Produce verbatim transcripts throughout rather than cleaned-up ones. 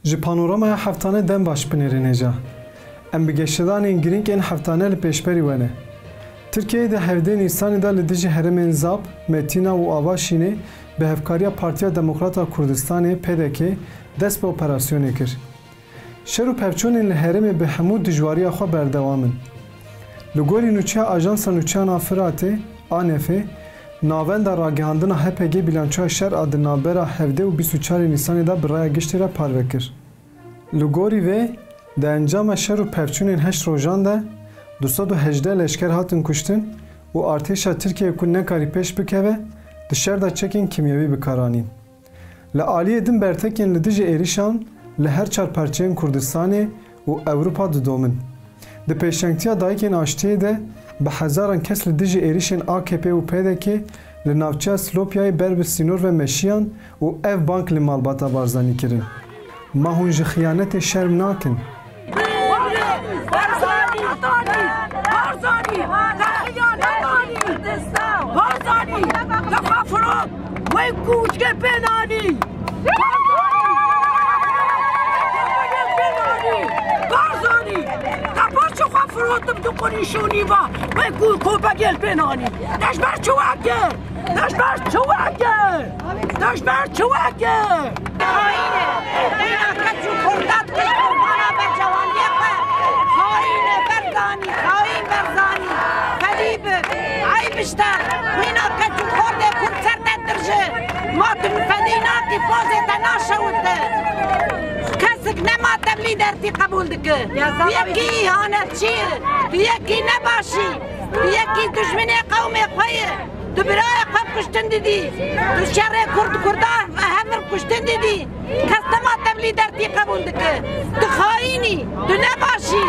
Ji panoramaya heftane dem baş binêrin hêja. Em bi geşedanên girîng ên heftane li pêşberî we ne. Tirkiyeyê di hevdê Nîsanê de li dijî herêmên Zap, Metîna û Avaşînê bi hevkariya Partiya Demokrata Kurdistanê, P D K, dest bi operasyonê kir. Şer û pevçûnên li herêmê bi hemû dijwariya xwe berdewam in. Li gorî nûçeya Ajansa Nûçeyan a Firatê, A N F, navenda ragihandina H P G bîlançoya şer a di navbera hevdê û bîst û çarê Nîsanê de bi raya giştî re parve kir. Li gorî vê, di encama şer û pevçûnên heşt rojan de du sed û hejdeh leşker hatin kuştin û artêşa Tirkiyeyê ku nekarî pêş bikeve, di şer de çekên kîmyewî bi kar anîn. Li aliyê din bertekên li dijî êrîşan li her çar parçeyên Kurdistanê û Ewropa didomin. Di pêşengtiya Dayikên Aştiyê de bi hezaran kes li dijî êrîşên A K P û P D K li navçeya Silopiyayê ber bi sînor ve meşiyan û ev bang li malbata Barzanî kirin: Ma hûn ji xiyanetê şerm nakin? Barzanî! Barzanî! Barzanî! Barzanî! Te xwe firot! Wek ku çike pê nanî! Barzanî! Te paşê xwe firotim tu qurîşûnî va! Wek ku kopegê pê nanî! Te ji ber çi weke? Te ji ber çi weke? Te ji ber çi weke? Xayîn e! Xwîna keç û xorta dikişt qurbana bercewendiyê xwe. Xayîn e Berzanî, xayîn Berzanî. Fedî bi, eyb ji te. Xwîna keç û xortê kurd ser te dirije. Ma tu min fedî nakî, pozê te naşewite. Kesik nema tevlî dertî qebûl dike. Tu yekî îhanetçî ye. Tu yekî nebaş î. Tu yekî dijminê qewmê xwe ye. Tu birayê xwe kuştin didî. Tu şerê kurd kurda hevir kuştin didî. Kes nema tevlî dertî qebûl dike. Tu xayîn î. Tu nebaş î.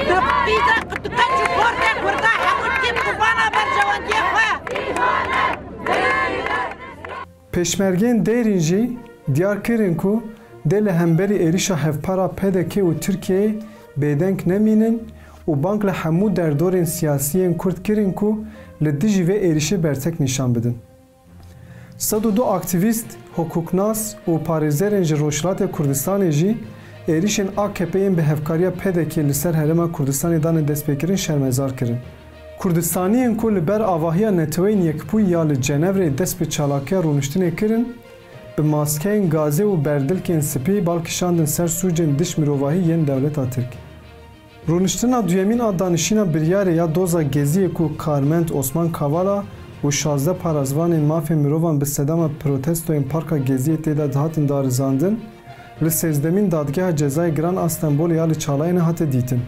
Tu qîza, tu keç û xortê kurda hemû dikî qurbana bercewendiyê xwe. Pêşmergeyên Dêrîn jî diyar kirin ku dê li hemberî êrîşa hevpar a P D K û Tirkiyeyê bêdeng nemînin û bang li hemû derdorên siyasî yên Kurd kirin ku li dijî vê êrîşê bertek nîşan bidin. Sed û du aktîvîst, hukuknas û parêzerên ji Rojhilatê Kurdistanê jî êrîşên A K P yên bi hevkariya P D K li ser Herêma Kurdistanê dane destpêkirin şermezar kirin. Kurdistaniyên ku li ber avahiya Neteweyên Yekbûyî ya li Cenevrê dest bi çalakiya rûniştinê kirin, bi maskeyên gazê û berdilkên spî bal kişandin ser sûcên diş mirovahî yên dewleta Tirk. Rûniştina duyemîn a danişîna biryarê ya doza Geziyê ku karmend Osman Kavala û şazdeh parêzvanên mafên mirovan bi sedema protestoyên Parka Geziyê tê de dihatin darizandin, li sêzdemîn Dadgeha Cezayê Giran a Stenbolê ya li Çalayê nehate dîtin.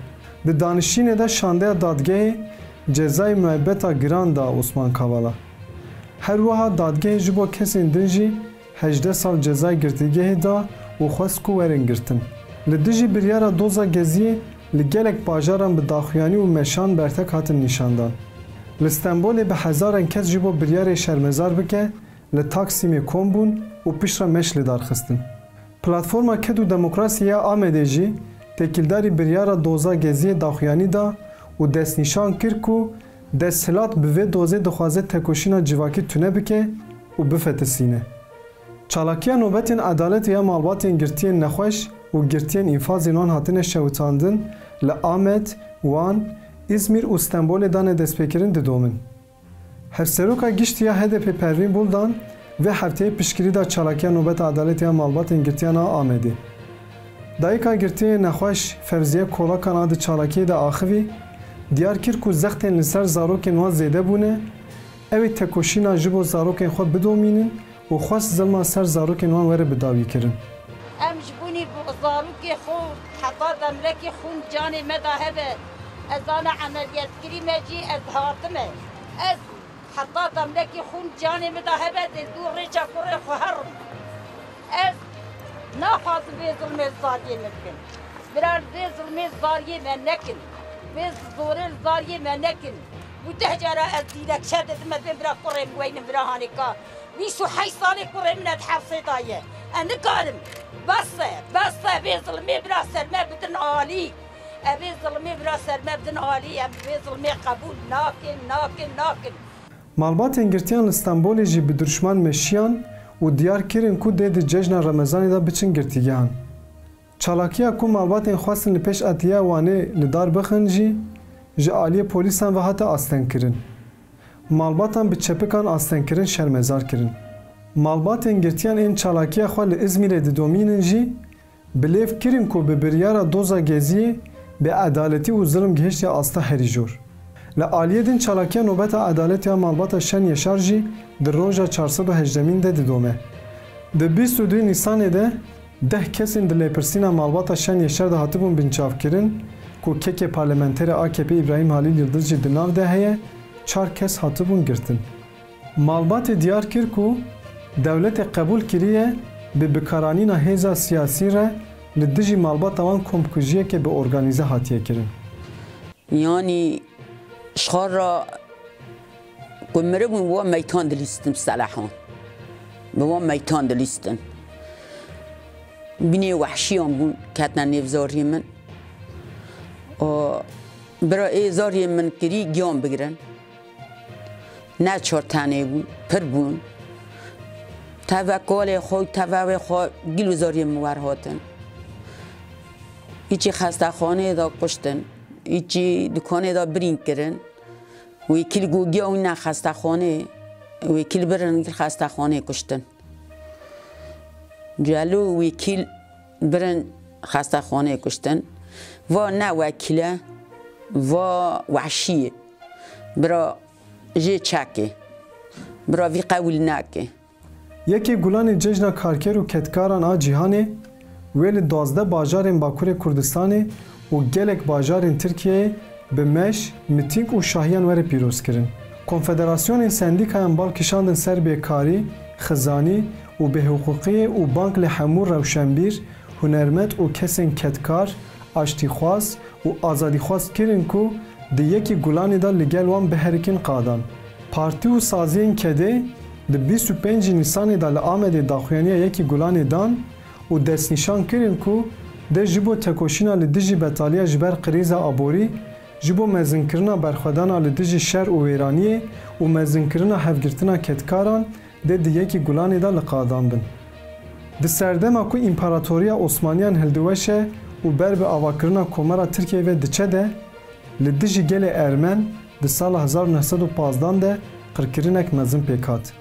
Di danişînê de şandeya dadgehê cezayê muebeta giran da Osman Kavala. Her wiha dadgehê ji bo kesên din jî hejdeh sal cezayê girtîgehê da û xwest ku werin girtin. Li dijî biryara doza Geziyê li gelek bajaran bi daxuyanî û meşan bertek hatin nîşandan. Li Stenbolê bi hezaran kes ji bo biryarê şermezar bike li Taksîmê kom bûn û piştre meş li dar xistin. Platforma Ked û Demokrasî ya Amedê jî têkildarî biryara doza Geziyê daxuyanî da û destnîşan kir ku desthilat bi vê dozê dixwaze tekoşîna civakî tune bike û bifetisîne. Çalakiya Nobetên Edaletê ya Malbatên Girtiyên Nexweş û Girtiyên Înfazên wan hatine şewitandin li Amed, Wan, Îzmîr û Stenbolê dane destpêkirin didomin. Hevseroka Giştî ya H D P Pervîn Buldan vê hefteyê piştgirî da çalakiya Nobeta Edaletê ya Malbatên Girtiyan a Amedê. Dayika girtiyê nexweş Fevziye Kolakan a di çalakiyê de axivî, diyar kir ku zextên li ser zarokên wan zêde bûne, ew ê tekoşîna ji bo zarokên xwe bidomînin û xwest zilma ser zarokên wan were bidawîkirin. Em ji bûnî zarokê xwe heta demrekê xûn canê me da hebe. Ez ana emeliyatgirî me jî ez hatime. Ez heta demrekê xûn canê min de hebe dê dû rêça kurê xwe herim. Ez naxwazim vê zilmê zariyê min bikin. Bira vê zilmê zariyê me nekin. Vê zorê zariyê me nekin. Û deh cara ez dîlekçe didime vê bira kurê min weynin bira hanêka. Bîst û heşt salê kurê min e di hepsê de ye. Ez nikarim. Bes e, bes e, vê zilmê bira ser me bidin alî. Ev ê zilmê bira ser me bidin alî, em vê zilmê qebûl nakin, nakin, nakin. Malbatên girtiyan li Stenbolê jî bi dirûşman meşiyan û diyar kirin ku dê di cejna Remezanê de biçin girtîgehan. Çalakiya ku malbatên xwestin li pêş Edliya Wanê li dar bixin jî ji aliyê polîsan ve hate astengkirin. Malbatan bi çepikan astengkirin, şermezar kirin. Malbatên girtiyan ên çalakiya xwe li Îzmîrê didomînin jî bi lêv kirin ku bi biryara doza Geziyê bêedaletî û zilm gihiştiye asta herî jor. Li aliyê din çalakiya Nobeta Edaletê ya malbata Şen Yeşar jî di roja çar sed û hejdemîn de didome. Di bîst û duyê Nîsanê de deh kesên di lêpirsîna malbata Şen Yeşar de hatibûn binçavkirin ku kekê parlamenterê A K P Îbrahîm Halîl Yildiz jî di nav de heye, çar kes hatibûn girtin. Malbatê diyar kir ku dewletê qebûl kiriye bi bikaranîna hêza siyasî re li dijî malbata wan komkujiyeke bi organîze hatiye kirin. Yanî ji xwe re ku miribûn, bi wan meytan dilîstin, bi selehan. Bi wan meytan dilîstin. Binê wehşiyan bûn, ketine nêv zariyê min. Û bira ê zariyê min kirî giyan bigirin. Ne çar tenê bûn, pir bûn. Teve kalê xwe û teve wê xwe gil û zariyê min wer hatin. Îçî xestexaneyê de kuştin, îçî dikanê de birîn kirin. Wekîl gogiya wî ne xestexanê, wekîl birin gil xestexanê kuştin. Celo wekîl birin xestexanê kuştin. Va ne wekîl e, va wehşî ye. Bira jê çekê. Bira vî qewil neke. Yekê Gulanê Cejna Karker û Kedkaran a Cîhanê, wê li duwazdeh bajarên Bakurê Kurdistanê û gelek bajarên Tirkiyeyê bi meş, mitîng û şahiyan were pîrozkirin. Konfederasyonên Sendîkayan bal kişandin ser bêkarî, xizanî û bêhiqûqiyê û bang li hemû rewşenbîr, hunermend û kesên kedkar, aştîxwaz û azadîxwaz kirin ku di yekî Gulanê de li gel wan biherikin qadan. Partî û saziyên kedê di bîst û pêncî Nîsanê de li Amedê daxuyaniya yekî Gulanê dan û destnîşan kirin ku dê ji bo tekoşîna li dijî betaliya ji ber krîza aborî, ji bo mezinkirina berxwedana li dijî şer û wêraniyê û mezinkirina hevgirtina kedkaran dê di yekî Gulanê de li qadan bin. Di serdema ku Împaratoriya Osmaniyan hildiweşe û ber bi avakirina Komara Tirkiyeyê ve diçe de, li dijî gelê Ermen di sala hezar û neh sed û pazdan de qirkirinek mezin pêk hat.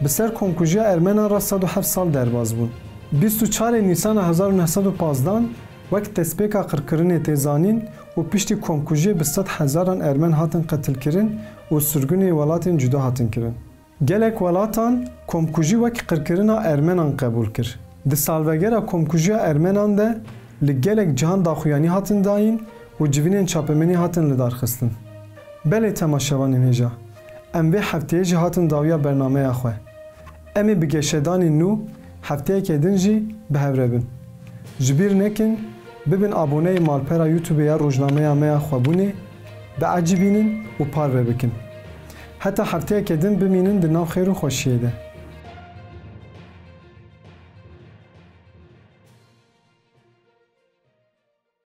Bi ser komkujiya Ermenan re sed û heft sal derbas bûn. Bîst û çarê Nîsana hezar û neh sed û pazdan wek destpêka qirkirinê tê zanîn û piştî komkujiyê bi sed hezaran Ermen hatin qetilkirin û sirgûnê welatên cuda hatin kirin. Gelek welatan komkujî wek qirkirina Ermenan qebûl kir. Di salvegera komkujiya Ermenan de li gelek cihan daxuyanî hatin dayîn û civînên çapemenî hatin lidarxistin. Belê temaşevanên hêja, em vê hefteyê jî hatin dawiya bernameya xwe. Em ê bi geşedanên nû hefteyeke din jî bi hev re bin. Ji bîr nekin, bibin aboneyê malpera YouTube ya Rojnameya Me ya Xwebûnê, biecibînin û parve bikin. Heta hefteyeke din bimînin di nav xêr û xweşiyê de.